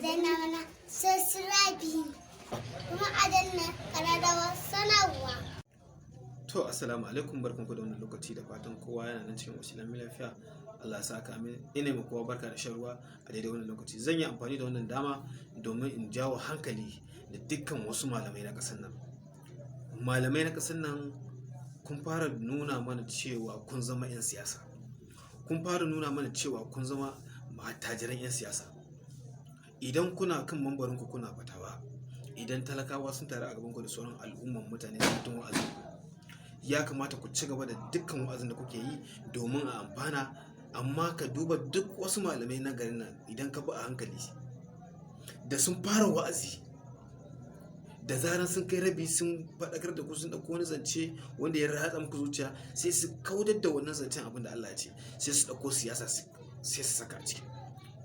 Danna mana subscribe kuma a danna ƙararrawar sanarwa. To, assalamu alaikum, barkanku da wannan lokaci, da fatan kowa yana nan cikin ƙoshin lafiya. Allah ya saka, amin. Ina ma kowa barka da shan ruwa a daidai wannan lokaci. Zan yi amfani da wannan dama domin in jawo hankali da dukkan wasu malamai na ƙasar nan. Malamai na ƙasar nan, kun fara nuna mana cewa kun zama 'yan siyasa. Kun fara nuna mana cewa kun zama attajiran 'yan siyasa. Idan kuna kan mambarinku kuna fatawa, idan talakawa sun taru a gabanku da sauran al'umman mutane sun wa'azi, ya kamata ku ci gaba da dukkan wa'azin da kuke yi domin a amfana. Amma ka duba duk wasu malamai na garin nan, idan ka bi a hankali, da sun fara wa'azi, da zarar sun kai rabi sun faɗakar da ku, sun ɗauko wani zance wanda ya ratsa muku zuciya, sai su kaudar da wannan zancen abin da Allah ya ce, sai su ɗauko siyasa sai su saka a ciki,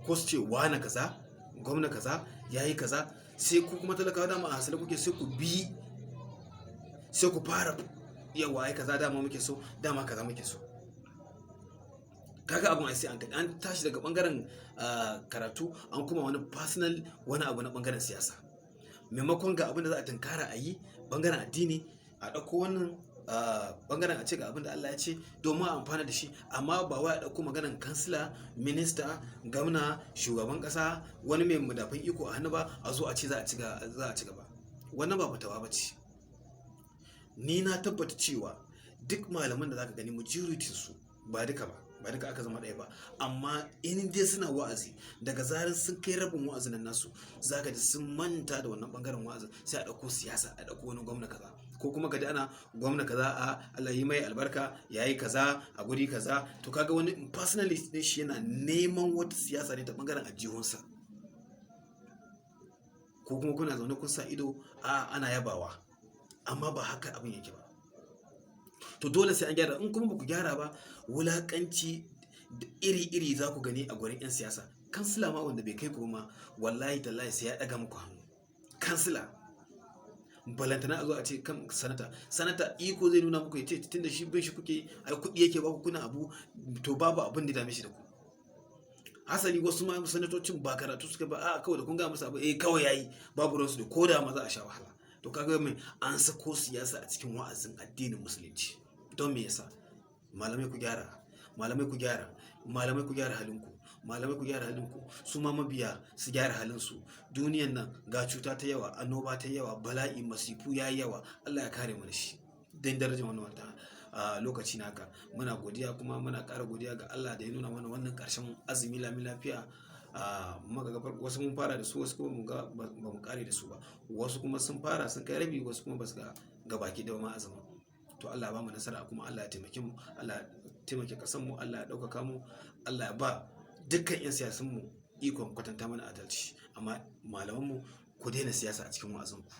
ko su ce wane kaza, gwamna kaza yayi kaza. Sai ku kuma talakawa, dama a hasale kuke, sai ku bi, sai ku fara yawa, ai kaza dama muke so, dama kaza muke so. Kaga abun ai sai an tashi daga bangaren karatu, an kuma wani personal, wani abu na bangaren siyasa, maimakon ga abin da za a tunkara a yi bangaren addini, a ɗauko wannan bangaren a ce ga abin da Allah ya ce domin a amfana da shi. Amma ba wai a ɗauko maganan kansila, minista, gwamna, shugaban ƙasa, wani mai madafun iko a hannu ba, a zo a ce za a ci gaba. Wannan ba fatawa ba ce. Ni na tabbata cewa duk malaman da zaka gani, majority su, ba duka ba, ba duka aka zama ɗaya ba, amma in dai suna wa'azi, daga zarar sun kai rabin wa'azin nan nasu, zaka ji sun manta da wannan bangaren wa'azin, sai a ɗauko siyasa, a ɗauko wani gwamna kaza, ko kuma ka ji ana gwamna kaza, a Allah yi mai albarka, yayi kaza a guri kaza. To, kaga wani personally ne, shi yana neman wata siyasa ne ta bangaren ajihunsa, ko kuma kuna zaune kun sa ido a ana yabawa, amma ba haka abin yake ba. To, dole sai an gyara. In kuma ba ku gyara ba, wulakanci iri-iri za ku gani a gurin 'yan siyasa. Kansila ma wanda bai kai ku ma, wallahi tallahi sai ya ɗaga muku hannu, kansila. Balantana a zo a ce kan sanata. Sanata iko zai nuna muku, ya ce tunda shi bin shi kuke, ai kuɗi yake ba ku kuna abu, to babu abin da dame shi da ku. Hasali wasu ma sanatocin ba karatu suka ba, a kawai da kun ga musu abu, eh kawai yayi, babu ruwansu da ko da ma za a sha wahala. To, kaga mai an sako siyasa a cikin wa'azin addinin Musulunci. Don me yasa? Malamai ku gyara, malamai ku gyara, malamai ku gyara halinku, malamai ku gyara halinku, su ma mabiya su gyara halinsu. Duniyan nan ga cuta ta yawa, annoba ta yawa, bala'i, masifu ya yawa. Allah ya kare mu da shi don darajar wannan wata a lokaci naka. Muna godiya kuma muna ƙara godiya ga Allah da ya nuna mana wannan ƙarshen azumi lami lafiya. Muka ga wasu mun fara da su, wasu kuma ba mu kare da su ba, wasu kuma sun fara sun kai rabi, wasu kuma ba su ga baki da ma azumin. To, Allah ya ba mu nasara, kuma Allah ya taimake mu, Allah ya taimake kasan mu, Allah ya ɗaukaka mu, Allah ya ba dukkan 'yan siyasan mu ikon kwatanta mana adalci. Amma malaman mu, ku daina siyasa a cikin wa'azin ku.